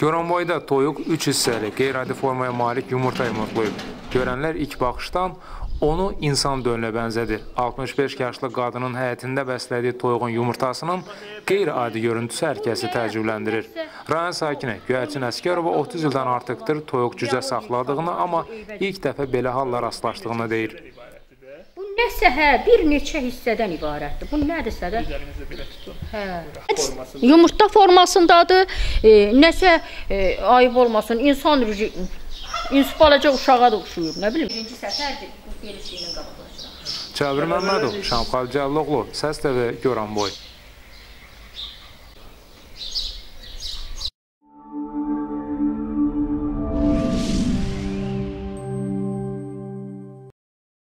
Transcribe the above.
Goranboyda toyuq 3 hissəli qeyri-adi formaya malik yumurta yumurtlayıb. Görənlər ilk baxışdan onu insan dönünə bənzədir. 65 yaşlı qadının həyətində bəslədiyi toyuğun yumurtasının qeyri-adi görüntüsü hər kəsi təəccübləndirir. Rayon sakini Göyərçin Əsgərova 30 ildən artıqdır toyuq cücə saxladığını, amma ilk dəfə belə halla rastlaşdığını deyir. Bu nəsə bir neçə hissədən ibarətdir. Bu nədirsə də? Üzərinizdə belə tutun. Hə. Yumurta formasındadır. Nəsə ayıb olmasın, insan balaca uşağa da oxşuyur, nə bilim. Birinci səfərdir bu belə şeylə qabaqlaşıram. Çəbir Məmmədov, Şamxal Cəliloğlu, Səs TV, Goranboy.